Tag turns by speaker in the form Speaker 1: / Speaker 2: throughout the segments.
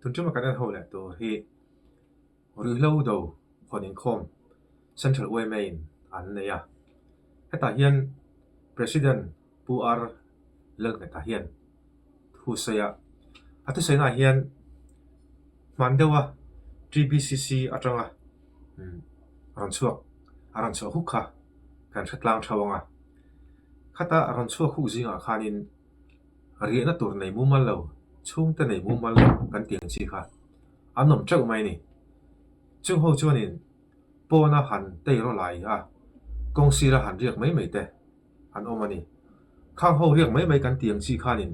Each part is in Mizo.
Speaker 1: Tun ṭuma kan en ho leh tur hi Ruihhlo do hawn inkhawm Central yma in an nei a. Hetah hian President Pu R Lalngheta hian thu sawi a, a thusawi naah hian hman deuha TBCC atanga rawn chhuak a rawn chhuah huk kha kan hre tlang theuh ang a. Khata rawn chhuak huk zingah khanin riahna tur nei mumal lo, chhungte nei mumal lo kan tih ang chi kha an awm teuh mai a ni. Chung ho chuanin pawna han tei rawh lai a, kawng sira han riak mai mai te an awm a ni. Khang ho riak mai mai kan tih ang chi khanin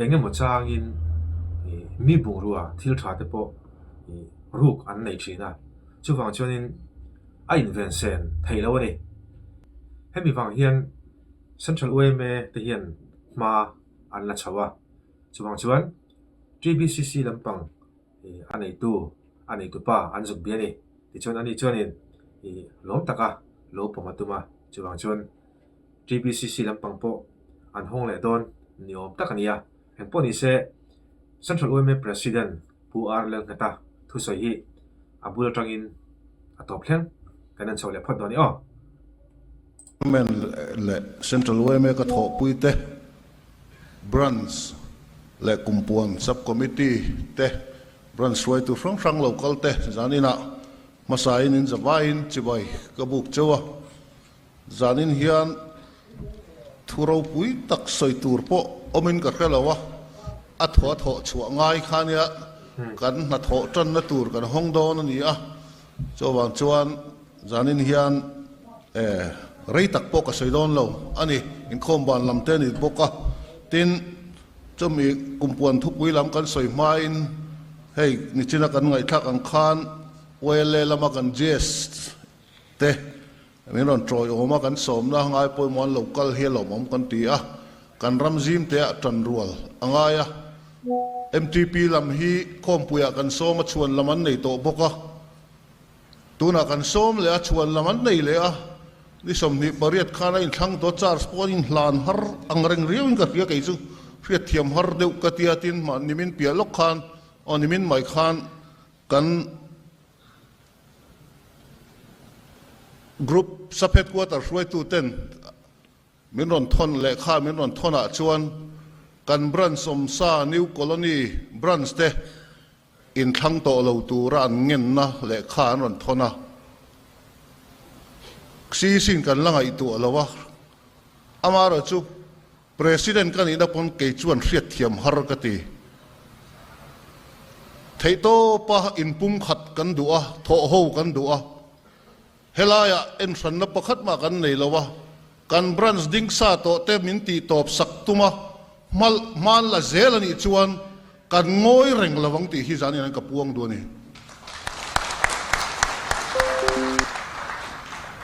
Speaker 1: eng emaw changin mi bungrua thil tha te pawh ruk an nei thin a, chuvang chuanin a inven sen theih loh a ni. Hemi vang hian Central yma te hian hma an la chho a, chuvang chuan TBCC lampang a neitu a neitupa an zuk bia a ni. Tichuan ani chuanin lawm taka lo pawm a tum a, chuvang chuan TBCC lampang pawh an hawng leh dawn ni awm tak a ni a. Engpawh ni se Central yma President Pu R Lalngheta thusawi hi a bul atangin a tawp thleng kan en chho leh phawt dawn i aw.
Speaker 2: Chairman leh Central yma ka thawhpui te, Branch leh Kumpuan Sub Committee te, Branch hruaitu hrang hrang lo kal te zaninah hmasain in zavaiin chibai ka buk cheu a. Zanin hian thu ropui tak sawi tur pawh awmin ka hre lo a, a thaw a thawh chhuah ngai kha nia kan hnathawh tanna tur kan hawng dawn a ni a, chuvang chuan zanin hian rei tak pawh ka sawi dawn lo a ni, inkhawm ban lam te a ni bawk a, tin chumi kumpuan thupui lam kan sawi hmain hei nichina kan ngaihthlak ang khan YLA lama kan GS te min rawn tawiawm a, kan sawmna ngai pawimawh an lo kal hi a lawmawm kan ti a, kan ram zim te ah tan rual a ngai a, MTP lam hi khawmpuiah kan sawm a chhuan lam an nei tawh bawk a, tunah kan sawm leh a chhuan lam an nei leh a, ni 28 khan a inthlang tawh a, charge pawh an inhlan har ang reng riau in ka hria kei chu hriatthiam har deuh ka tia tin mahni min piah lawk khan aw nimin mai khan kan Group sub headquarter hruaitu ten min rawn thawn lehkha min rawn thawn ah chuan kan branch awmsa New Colony branch te inthlang tawh lo tura an ngenna lehkha an rawn thawn a, CEC in kan la ngaihtuah lo a, amaherawhchu President ka nihna pawn kei chuan hriatthiam har ka ti. Theihtawpa inpumkhat kan duh a, thawhho kan duh a. Helaiah enhranna pakhat mah kan nei lo a, kan branch ding sa tawh te min tih tawp sak tum a, hmal hman la zel a nih chuan kan ngawi reng lo ang tih hi zan in an ka puang duh a ni.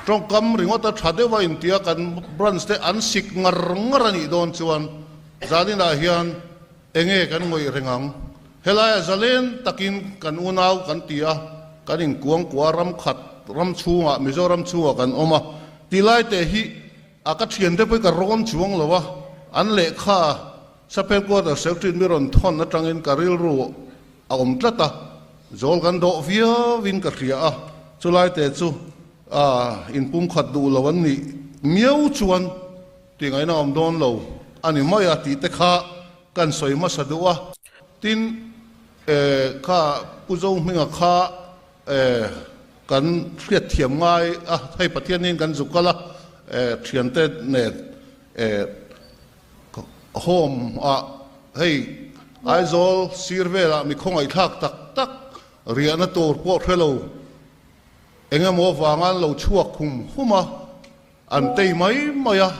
Speaker 2: Tawngkam ringawt a tha deuh a intia kan branch te an sik ngar ngar a nih dawn chuan zaninah hian enge kan ngawih reng ang. Helaiah zalen takin kan unau kan ti a, kan inkuangkua ram khat ram chhungah Mizoram chhungah kan awm a, tilai te hi a ka thiante pawh hi ka rawn chuang lo a, an lehkha Sub Headquarter Secretary mi rawn thawn atangin ka rilru a awm tlat a, zawl kan dawh viauin ka hria a, chulai te chu inpumkhat duh lo an nih miau chuan tih ngaihna awm dawn lo a ni mai a tih te kha kan sawi hmasa duh a. Tin, kha Pu Zohminga kha kan hriatthiam ngai a, hei Pathianin kan zuk kal a, thiante nen Home ah hei Aizawl sir velah mi khawngaihthlak tak tak riahna tur pawh hre lo eng emaw vanga an lo chhuak hum hum a, an tei mai mai a.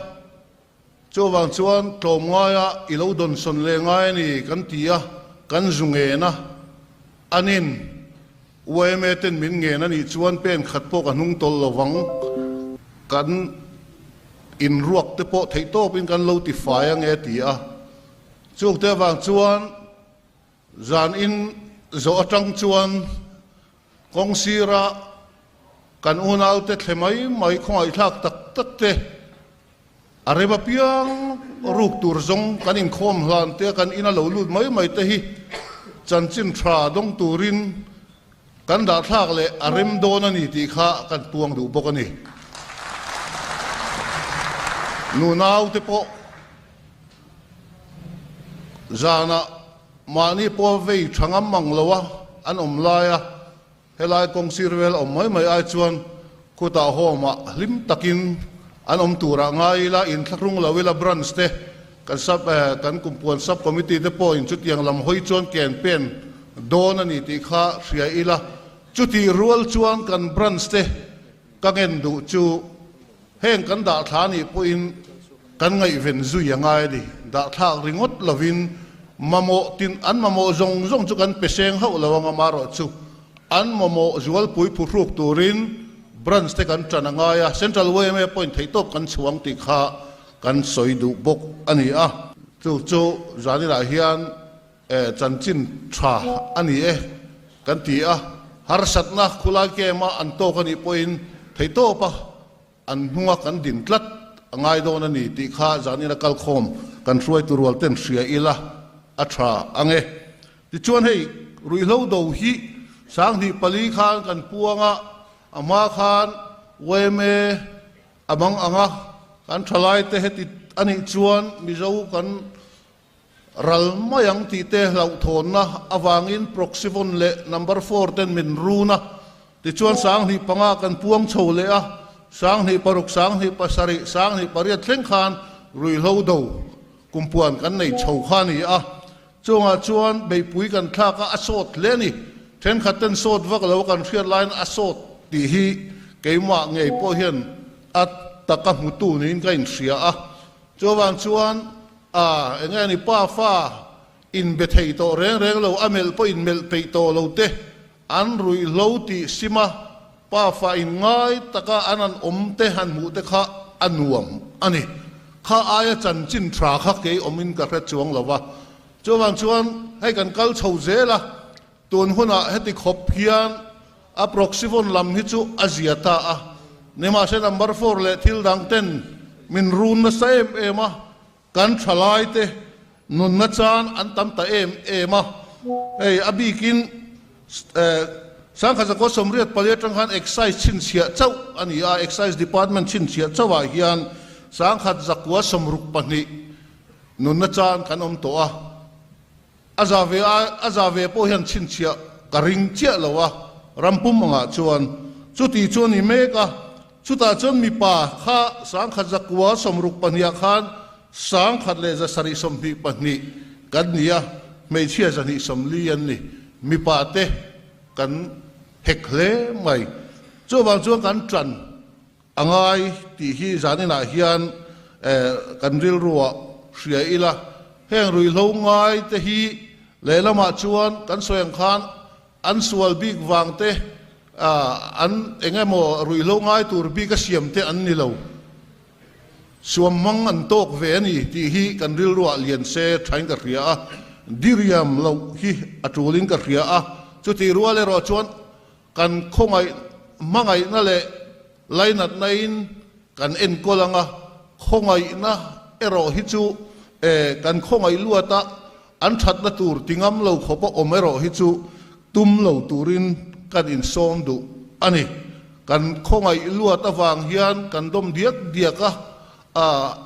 Speaker 2: Chuvang chuan tlawm ngaia i lo dawnsawn leh ngai a ni kan ti a, kan zu ngen a, anin yma ten min ngen a nih chuan pen khat pawh ka hnung tawlh lo vang. Kan inruak te pawh theih tawpin kan lo ti fai ange ti a. Chungte avang chuan zan in zawh atang chuan kawng sira kan unaute thle mai mai khawngaihthlak tak tak te a rem apiang ruk tur zawng kan inkhawm hlan te kan ina lo lut mai mai te hi. chanchin tha dawng turin kan dahthlak leh a rem dawn a ni tih kha kan puang duh bawk a ni. Nunaute pawh zanah mahni pawh vei tha ngam mang lo a an awm lai a, Helai kawng sir vel awm mai mai ai chuan khutah home ah hlim takin an awm turah ngai ila, inthlahrung lo ila branch te kan sub eh kan kumpuan sub committee te pawhin chutiang lam hawi chuan ken pen dawn a ni tih kha hria ila, chutih rual chuan kan branch te ka ngen duh chu Heng kan dahthla nih pawhin kan ngaihven zui a ngai a ni. Dahthlak ringawt lovin mamawh tin an mamawh zawng zawng chu kan pe seng hauh lo ang amarawh chu an mamawh zualpui phuhruk turin branch te kan tan a ngai a, Central yma pawhin theihtawp kan chhuang tih kha kan sawi duh bawk a ni a. Chu chu zaninah hian chanchin tha a ni e kan ti a, harsatna khulai camp a an tawk a nih pawhin theihtawp a an hnunga kan din tlat a ngai dawn a ni tih kha zanin a kalkhawm kan hruaitu rual ten hria ila a tha ang e. Tichuan hei ruihhlo do hi 2004 khan kan puang a, a hma khan yma a mang ang a, kan thalaite heti a nih chuan Mizo kan Ral mai ang tih te hlauhthawnna avangin Proxivon leh Number Four ten min run a, tichuan 2005 kan puang chho leh a, 2006, 2007, 2008 thleng khan ruihhlo do kumpuan kan nei chho kha a ni a, chungah chuan beihpui kan thlak a, a sawt hle a ni. Thenkhat ten sawt vak lo kan hriat laiin a sawt tih hi keimah ngei pawh hian a taka hmutu niin ka inhria a, chuvang chuan A, enge a ni pa fa in be thei tawh reng reng lo, a melh pawh in melh peih tawh lo te, an ruihhlo tih sim a, pa fa in ngai taka an han awm te han hmuh te kha a nuam a ni. Kha aia chanchin tha kha kei awmin ka hre chuang lo va. Chuvang chuan hei kan kal chho zel a, tun hunah heti khawp hian a proxivon lam hi chu a zia ta a, nimahse number four leh thil dang ten min run nasa em em a, kan thalai te nunna chan an tam ta em em a, hei a bikin 1984 atang khan Excise chhinchhiah chauh a ni a, Excise Department chhinchhiah chauh ah hian 1962 nunna chan kan awm tawh a. A za ve a, a za ve pawh hian chhinchhiah ka ring chiah lo a, ram pum angah chuan. Chuti chu a ni mek a, chutah chuan mipa kha 1962 ah khan 1722 kan ni a, hmeichhia 240 an ni. Mipa te kan hek hle mai. Chuvang chuan kan ṭan A ngai tih hi zaninah hian kan rilruah hria ila, heng ruihhlo ngai te hi lehlamah chuan kan sawi ang khan an sual bik vang te, an eng emaw ruihhlo ngai tur bik a siam te an ni lo, suam hmang an tawk ve a ni tih hi kan rilruah lian se thain ka hria a, diriam loh hi a tulin ka hria a, chutih rual erawh chuan Kan khawngaih hmangaihna leh lainatnain kan enkawl ang a, khawngaihna erawh hi chu eh kan khawngaih luat a, an thatna tur ti ngam lo khawpa awm erawh hi chu tum lo turin kan insawm duh a ni. Kan khawngaih luat avang hian kan dawm diak diak a,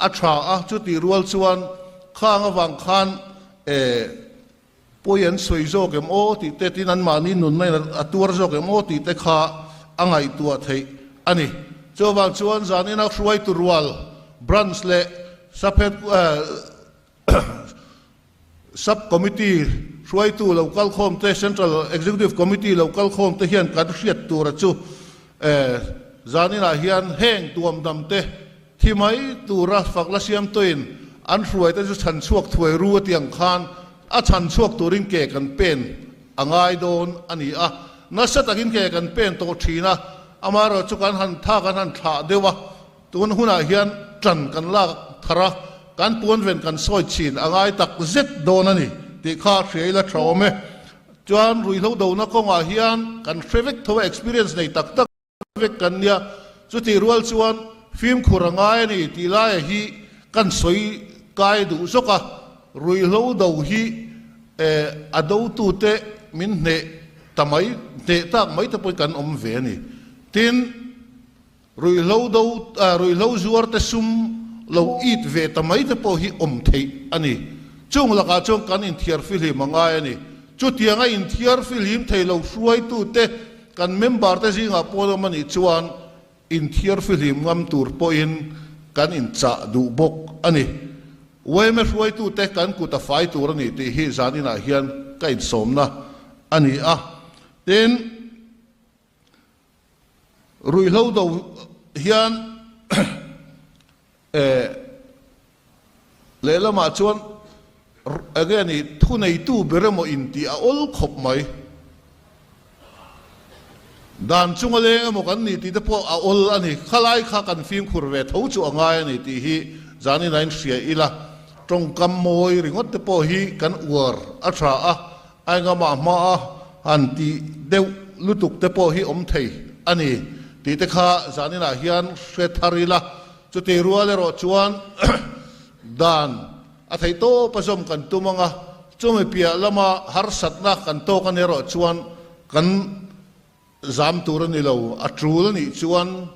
Speaker 2: a tha a, chutih rual chuan khang avang khan eh Pawi an sawi zawk em aw tih te, tin anmahni nunna in a tuar zawk em aw tih te kha a ngaihtuah theih a ni. Chuvang chuan zanina hruaitu rual Branch leh Sub Committee hruaitu lo kalkhawm te, Central Executive Committee lo kalkhawm te hian kan hriat tura chu zaninah hian heng tuamdam te Thi mai tura fak la siam tawhin an hruaite chu chhan chhuak thuai ru a ti ang khan a chhan chhuak turin ke kan pen a ngai dawn a ni a, nasa takin ke kan pen tawh thin a, amaherawhchu kan han tha kan han thlah deuh a, tun hunah hian tan kan lak thar a, kan puanven kan sawi chhin a ngai tak zet dawn a ni tih kha hria ila tha awm e. Chuan ruihhlo dona kawngah hian kan hre vek tho a, experience nei tak tak. Vek kan nia, chutih rual chuan fimkhur a ngai a ni tih laia hi kan sawi kai duh zawk a, ruihhlo do hi A dotute min hneh ta mai, hneh tak mai te pawhin kan awm ve a ni. Tin, ruihhlo do, ruihhlo zuarte sum lo it ve ta mai te pawh hi awm theih a ni. Chung lakah chuan kan inthiar fihlim a ngai a ni. Chutianga inthiar fihlim thei lo hruaitute kan member te zingah pawh an awm a nih chuan Inthiar fihlim ngam tur pawhin kan inchah duh bawk a ni. Yma hruaitute kan kut a fai tur a ni tih hi zaninah hian ka insawmna a ni a. Tin, ruihhlo do hian Eh, lehlamah chuan enge ni thuneitu ber emaw intih a awl khawp mai. Dan chunga leng emaw kan ni tih te pawh a awl a ni. Khalai kha kan fimkhur ve tho chu a ngai a ni tih hi zanin a inhria ila. Tawngkam mawi ringawt te pawh hi kan uar a tha a, a engamah hmaa han tih deuh lutuk te pawh hi awm thei a ni tih te kha zaninah hian hre thar ila. Chutih rual erawh chuan dan a theih tawp a zawm kan tum ang a, chumi piah lama harsatna kan tawk a ni erawh chuan kan zam tur a ni lo. A tul a nih chuan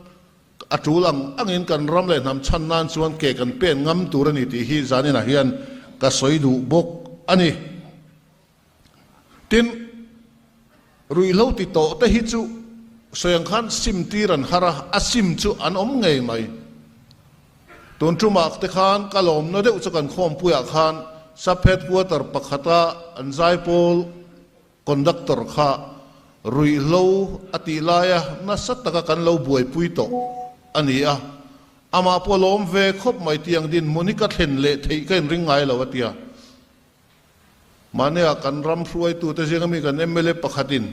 Speaker 2: a tul ang angin kan ram leh hnam chhan nan chuan ke kan pen ngam tur a ni tih hi zaninah hian ka sawi duh bawk a ni. Tin, ruihhlo ti tawh te hi chu sawi ang khan sim tir an har a, a sim chu an awm ngei mai. Tun tumah te khan ka lawmna deuh chu kan khawmpuiah khan sub headquarter pakhata an zaipawl conductor kha ruihhlo a tih laia nasa taka kan lo buaipui tawh a ni a, amah pawh lawm ve khawp mai tiang dinhmun hi ka thlen leh theih ka inring ngai lo a tia. Mahnia kan ram hruaitute zinga mi kan mla pakhatin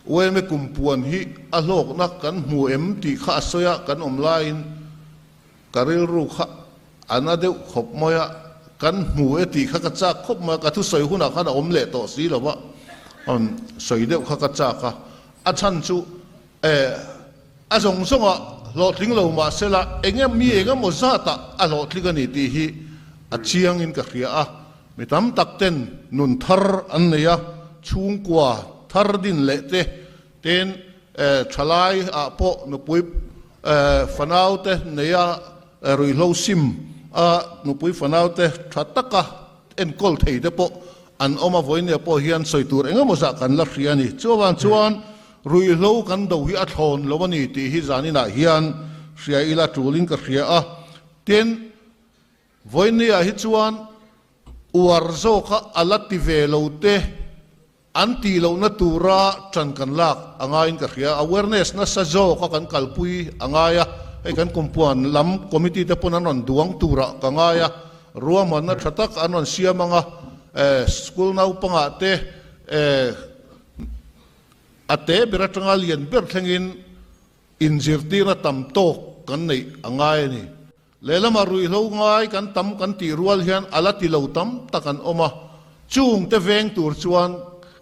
Speaker 2: yma kumpuan hi a hlawkna kan hmu em tih kha a sawi a, kan awm laiin ka rilru kha a na deuh khawp mai a, kan hmu e tih kha ka chak khawp mai a, ka thusawi hunah khan a awm leh tawh si lo va, sawi deuh kha ka chak a, a chhan chu eh a zawng zawngah hlawhtling lo mah sela eng mi eng emaw zatah a hlawhtling a ni tih hi a chiangin ka hria a. Mi tam tak ten nun thar an nei a, chhungkua thar din leh te ten thalai ah pawh nupui fanau te nei a, ruihhlo sim a nupui fanau te tha taka enkawl thei te pawh an awm a, vawinia pawh hian sawi tur eng emaw zah kan la hria a ni. Chuvang chuan ruihhlo kan do hi a thlawn lo a ni tih hi zaninah hian hria ila tulin ka hria a, tin, Vawinia hi chuan uar zawka a la ti ve lo te an tih lohna tura ṭan kan lak a ngaiin ka hria. Awareness nasa zawka kan kalpui a ngai a, hei kan kumpuan lam committee te pawn an rawn duang turah ka ngai a, ruahmanna ṭha tak an rawn siam ang a, school naupangah te a te ber aṭanga lian ber thlengin inzirtirna tam tawk kan neih a ngai a ni. Lehlamah ruihhlo ngai kan tam kan tih rual hian a la ti lo tam tak an awm a, chungte veng tur chuan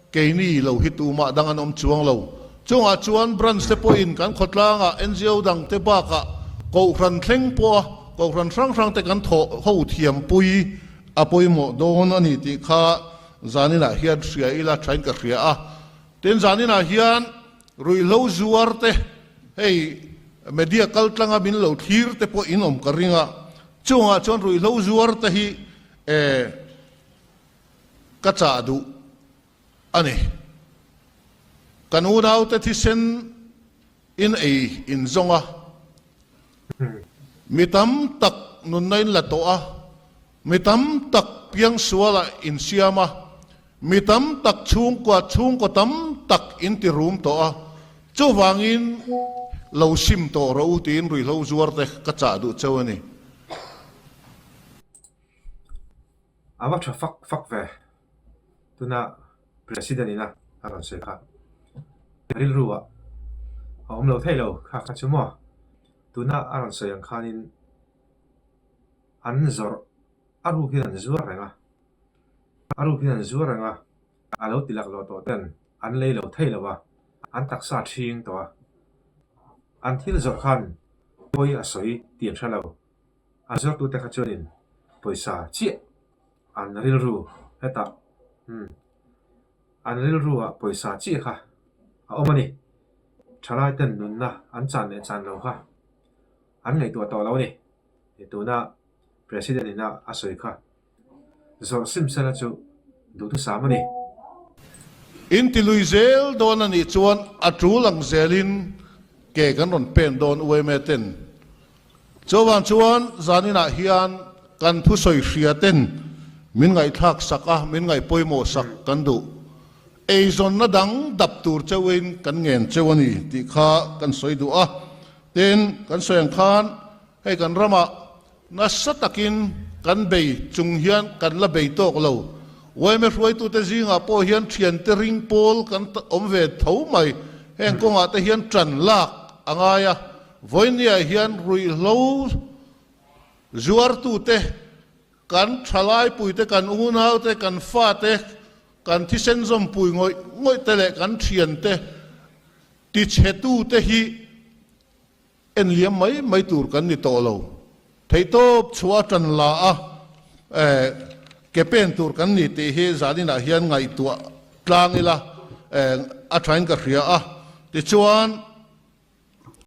Speaker 2: keini lo hi tumah dang an awm chuang lo. Chungah chuan branch te pawhin kan khawtlangah NGO dangte bakah Kohhran thleng pawha Kohhran hrang hrangte kan thawh ho thiampui a pawimawh dawn a ni tih kha zaninah hian hria ila thain ka hria a. Tin zaninah hian Ruihhlo zuar te, hei media kal tlanga min lo thlir te pawh in awm ka ring a, chungah chuan ruihhlo zuar te hi eh ka chah duh a ni. Kan unaute thisen in ei in zawng a, mi tam tak nunna in la tawh a, mi tam tak piangsualah in siam a, mi tam tak chhungkua chhungkaw tam tak in ti rum tawh a, chuvangin lo sim tawh rawh u tiin ruihhlo zuar te ka chah duh cheu a ni.
Speaker 1: A va tha fak fak ve. Tuna President ina a rawn sawi kha rilru ah a awm lo thei lo kha kha chu maw tuna a rawn sawi ang khanin an zawrh a ruk hian an zuar reng a a ruk hian an zuar reng a a lo ti laklawh tawh ten an lei lo thei lo a an taksa ṭhing tawh a an thil zawrh khan pawi a sawi tih an hre lo a zuartute kha chuanin pawisa chiah an rilru hetah umm. An rilruah pawisa chiah kha a awm a ni. Thalaiten nunna an chan leh chan lo kha an ngaihtuah tawh lo a ni. Tuna President ina a sawi kha zawrh sim sela chu duhthusam a ni.
Speaker 2: In ti lui zel dawn a nih chuan a tul ang zelin ke kan rawn pen dawn UMA ten. Chuvang chuan zaninah hian kan thusawi hria ten min ngaihthlak sak a, min ngaih pawimawh sak kan duh. Eizawnna dang dap tur cheuhin kan ngen cheu a ni tih kha kan sawi duh a. Tin, kan sawi ang khan hei kan ramah nasa takin kan bei chung hian kan la bei tawk lo. Yma hruaitute zingah pawh hian thiante ring pawl kan awm ve tho mai. Heng kawngah te hian ṭan lak a ngai a. Vawinia hian ruihhlo zuartute, kan thalaipuite, kan unaute, kan fate, kan thisen zawmpui ngawih ngawihte leh kan thiante tichhetute hi en liam mai mai tur kan ni tawh lo. Theihtawp chhuah a tan la a, ke pen tur kan ni tih hi zaninah hian ngaihtuah tlang ila a thain ka hria a. Tichuan.